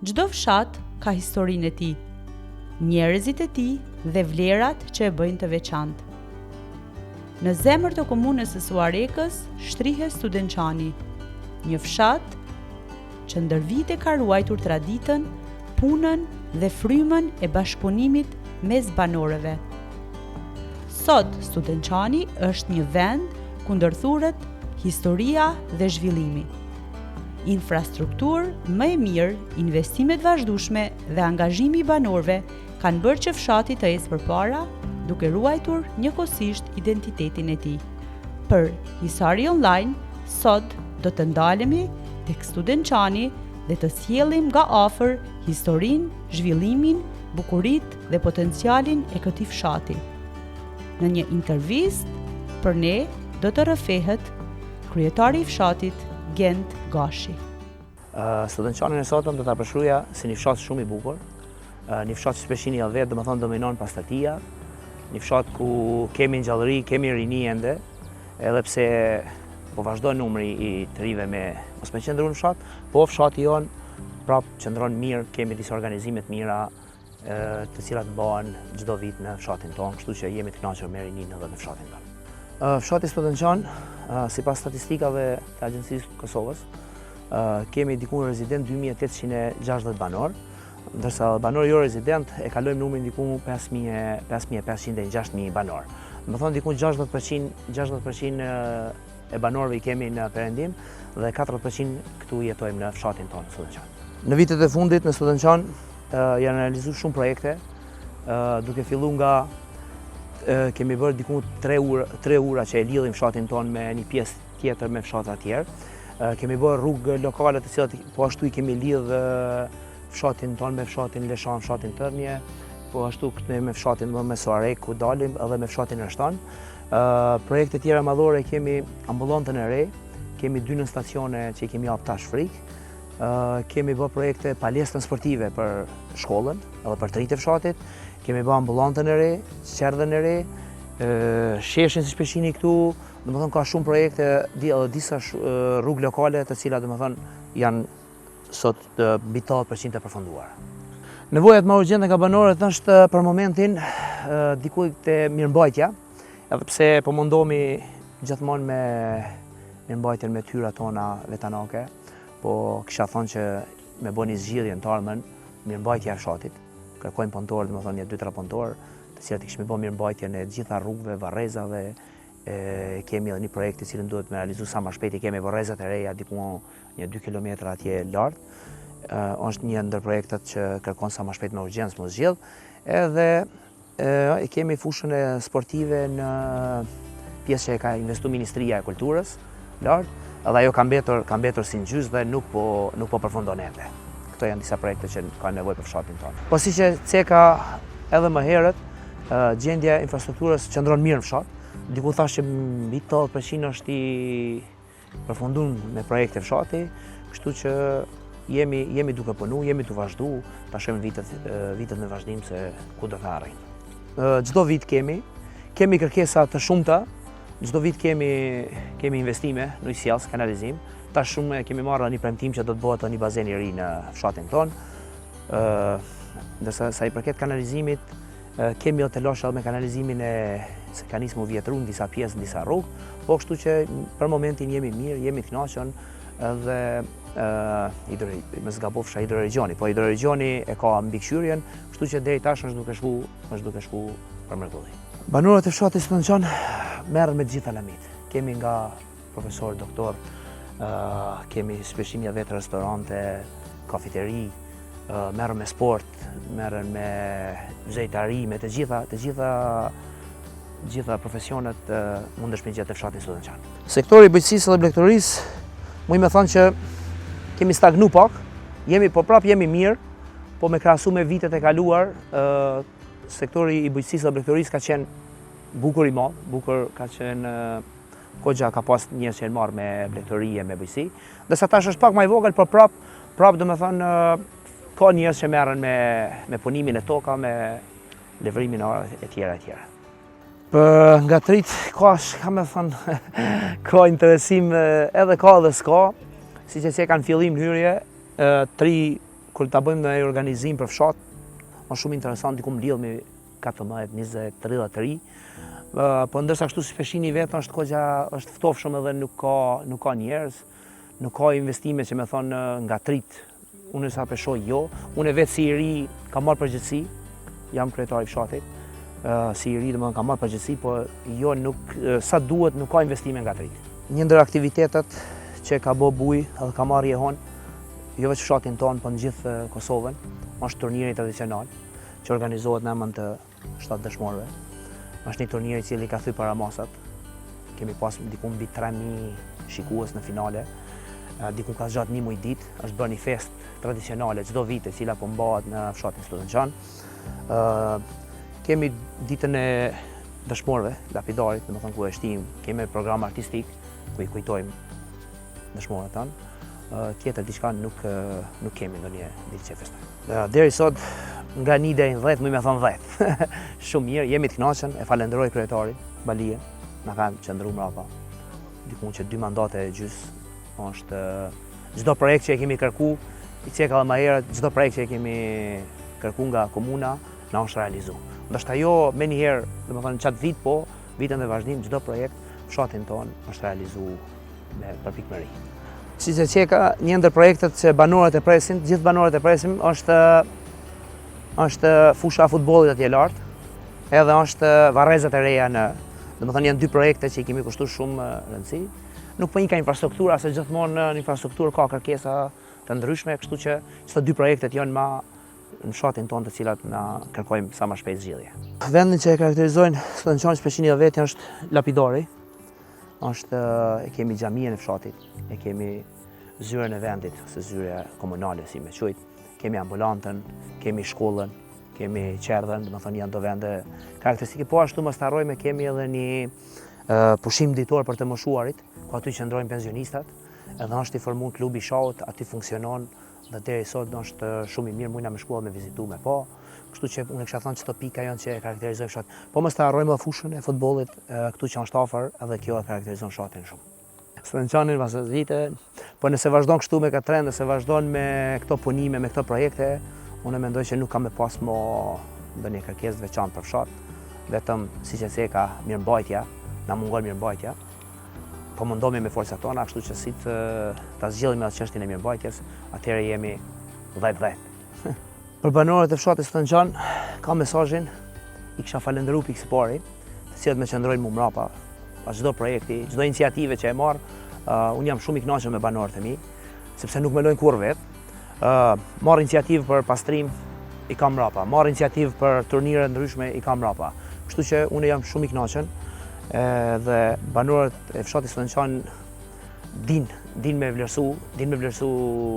Çdo fshat ka historinë e tij, njerëzit e tij dhe vlerat që e bëjnë të veçantë. Në zemër të komunës së Suharekës shtrihet Studençani, një fshat që ndër vite ka ruajtur traditën, punën dhe frymën e bashkëpunimit mes banorëve. Sot, Studençani është një vend ku ndërthuret historia dhe zhvillimi. Infrastrukturë më e mirë, investime të vazhdueshme dhe angazhimi i banorëve kanë bërë që fshati të ecë përpara, duke ruajtur njëkohësisht identitetin e tij. Për Hisari Online, sot do të ndalemi tek Studençani dhe të sjellim nga afër historinë, zhvillimin, bukuritë dhe potencialin e këtij fshati. Në një intervistë për ne do të rrëfehet kryetari i fshatit Gent Gashi. Studençanin e sotëm do ta përshkruja si një fshat shumë i bukur, një fshat që s'pe shihni edhe vetë, domethënë dominon pastërtia, një fshat ku kemi gjallëri, kemi rini ende, edhe pse po vazhdon numri i të rive me mos me qëndru në fshat, po fshati jonë prap qëndron mirë, kemi disa organizime të mira, të cilat mbahen çdo vit në fshatin tonë, kështu që jemi të kënaqur me rininë edhe me fshatin tonë. Fshati Studençan, sipas statistikave të Agjencisë së Kosovës, kemi diku rezident 2860 banorë, ndërsa banorë jo rezident e kalojmë numrin diku 5500 e 6000 banorë. Domethënë diku 60%, 60% e banorëve i kemi në perëndim dhe 40% këtu jetojmë në fshatin tonë Studençan. Në vitet e fundit në Studençan janë realizu shumë projekte, duke fillu nga kemi bërë diku tre ura, tre ura që e lidhin fshatin tonë me një pjesë tjetër me fshatra tjerë. Kemi bërë rrugë lokale të cilat po ashtu i kemi lidhë fshatin tonë me fshatin Leshan, fshatin Tërnje, po ashtu këtë me fshatin më me Suharekë, ku dalim edhe me fshatin Reshtan. Projekte tjera madhore kemi ambulantën e re, kemi dy nënstacione që i kemi hapë tash frik, Kemi bë projekte palestrën sportive për shkollën edhe për të rinjtë e fshatit, kemi bë ambulantën e re, çerdhen e re, sheshin siç pe shihni këtu, domethënë ka shumë projekte edhe disa rrugë lokale të cilat domethënë janë sot mbi 80% të përfunduara. Nevojat më urgjente nga banorët është për momentin diku te mirëmbajtja, edhe pse po mundohemi gjithmonë me mirëmbajtjen me t'hyra tona vetanake, Po kisha thonë që me bo një zgjidhje në të ardhmen, mirëmbajtja e fshatit, kërkojmë punëtorë, domethënë një, dy, tre punëtorë, të cilat i kishim bo mirëmbajtjen e gjitha rrugëve, varrezave, e, kemi edhe një projekt të cilin duhet me realizu sa ma shpejt, i kemi varrezat e reja, diku një 2 km atje lart, është një ndër projektet që kërkon sa ma shpejt me urgjencë me u zgjidh, edhe E kemi fushën e sportive në pjesë që e ka investu Ministria e Kulturës, lart, edhe ajo ka mbetur, ka mbetur si në gjysë dhe nuk po, nuk po përfundon ende. Këto janë disa projekte që ka nevojë për fshatin tonë. Po siç e ceka edhe më herët, gjendja e infrastrukturës qëndron mirë në fshat. Diku thash që mbi 80% është i përfundun me projekte fshati, kështu që jemi, jemi duke punu, jemi tu vazhdu, ta shohim vitet, vitet në vazhdim se ku do të arrijmë. Çdo vit kemi, kemi kërkesa të shumta, çdo vit kemi, kemi investime në ujësjellës, kanalizim, tash shumë e kemi marrë një premtim që do të bëhet një bazen i ri në fshatin tonë, ndërsa sa i përket kanalizimit, Kemi edhe telashe edhe me kanalizimin e se ka nisë m'u vjetru në disa pjesë, në disa rrugë, po kështu që për momentin jemi mirë, jemi të knaqun edhe hidro, mos gabofsha hidroregjioni, po hidroregjioni e ka mbikëqyrjen, kështu që deri tash është duke shku, është duke shku për mrekulli. Banorët e fshatit Studençan merren me të gjitha lamitë. Kemi nga profesor, doktor, kemi siç pe shihni vetë restorante, kafeteri, merren me sport, merren me zejtari, me të gjitha, të gjitha gjitha profesionet mundesh me gjetë te fshati Studençan. Sektori i bujqësisë dhe blegtorisë, muj me thonë që kemi stagnu pak, jemi, po prap jemi mirë, po me krahasu me vitet e kaluar, sektori i bujqësisë dhe blegtorisë ka qenë bukur i madh, bukur ka qenë Goxha ka pas njerëz që janë marrë me blegtori e me bujqësi. Ndërsa tash është pak më i vogël, por prap, prap domethënë ka njerëz që merren me me punimin e toka, me lëvrimin e arave e tjera e tjera. Për nga të rinjtë, ka, ka me thënë, ka interesim edhe ka edhe s'ka, siç e ceka në fillim në hyrje, tri. Kur ta bëjmë ndonjë organizim për fshat, është shumë interesant, diku mblidhemi 14, 20, 30 të ri. Po ndërsa kështu si Peshini vetë është kogja, është ftofshëm edhe nuk ka, nuk ka njerëz, nuk ka investime që me thonë nga t'ritë. Unë sa pe shoh jo, unë vetë si i ri kam marrë përgjegjësi, jam kryetar i fshatit, si i ri domethënë kam marrë përgjegjësi, po jo nuk, sa duhet nuk ka investime nga t'ritë. Një ndër aktivitetet që ka bo bujë edhe ka marrë jehonë, jo veç fshatin tonë, po në gjithë Kosovën, është turniri tradicional, që organizohet në emën të 7 dëshmorëve. Është një turnir i cili ka thy paramasat. Kemi pas diku mbi 3000 shikues në finale. Diku ka zgjatë një muj ditë, është bërë një festë tradicionale çdo vit e cila po mbahet në fshatin Studençan. Kemi ditën e dëshmorëve, lapidarit, domethënë ku e shtim, kemi program artistik ku i kujtojmë dëshmorët tanë. Tjetër diçka nuk nuk kemi ndonjë ditë që festojmë. Deri sot nga 1 deri në 10, muj me thonë 10. Shumë mirë, jemi të kënaqur, e falenderoj kryetarin Balije, na ka qëndru mrapa. Diku që dy mandate e gjys është çdo projekt që e kemi kërku, i ceka edhe më herët, çdo projekt që e kemi kërku nga komuna, na është realizu. Ndoshta jo menjëherë, domethënë qatë vit, po vitën në vazhdim, çdo projekt fshatin tonë është realizu me përpikmëri. Siç e ceka, një ndër projektet që banorët e presin, gjithë banorët e presim, është, është fusha e futbollit atje lartë, edhe është varrezat e reja në, domethënë janë dy projekte që i kemi kushtu shumë rëndësi. Nuk po i ka infrastruktura, se gjithmonë në infrastrukturë ka kërkesa të ndryshme, kështu që këto dy projektet janë ma në fshatin tonë të cilat na kërkojmë sa më shpejt zgjidhje. Vendin që e karakterizojnë Studençanin Peshini dhe vetë është lapidari, është e kemi xhaminë e fshatit, e kemi zyrën e vendit, ose zyre komunale si me qujt, kemi ambulantën, kemi shkollën, kemi çerdhen, domethënë janë do vende karakteristike. Po ashtu mos të harrojmë kemi edhe një pushim ditor për të moshuarit, ku aty qëndrojnë pensionistat, edhe është i formuar klubi i shahut, aty funksionon dhe deri sot është shumë i mirë, mujna me shku me vizitu me pa. Kështu që unë kisha thënë që këto pika janë që e karakterizojnë fshatin. Po mos të harrojmë edhe fushën e futbollit këtu që është afër, edhe kjo e karakterizon fshatin shumë. Studençanin pas vite, po nëse vazhdon kështu me këtë trend, nëse vazhdon me këto punime, me këto projekte, unë mendoj që nuk ka me pas mo ndonjë kërkesë të veçantë për fshat, vetëm siç e ceka mirëmbajtja, na mungon mirëmbajtja. Po mundohemi me forcat tona, kështu që si të ta zgjidhim atë çështjen e mirëmbajtjes, atëherë jemi 10-10. Për banorët e fshatit Studençan, kam mesazhin, i kisha falënderu pikë së pari, të cilët më qëndrojnë mu mrapa, pas çdo projekti, çdo iniciative që e marr, uh, unë jam shumë i kënaqur me banorët e mi, sepse nuk më lojnë kurrë vetë. Uh, marr iniciativë për pastrim, i kam mrapa. Marr iniciativë për turnire ndryshme, i kam mrapa. Kështu që unë jam shumë i kënaqur dhe banorët e fshatit Studençan din, din me vlerësu, din me vlerësu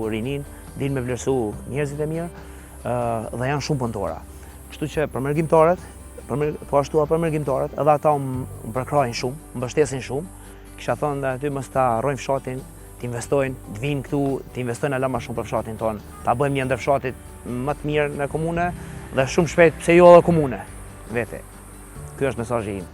rinin, din me vlerësu njerëzit e mirë dhe janë shumë punëtora. Kështu që për mërgimtarët, për mër, po ashtu për mërgimtarët, edhe ata më përkrahin shumë, më mbështesin shumë. Kisha thënë dhe aty mos ta harrojnë fshatin, të investojnë, të vinë këtu, të investojnë ala më shumë për fshatin tonë, ta bëjmë një ndër fshatit më të mirë në komune dhe shumë shpejt pse jo edhe komune. Vete. Ky është mesazhi im.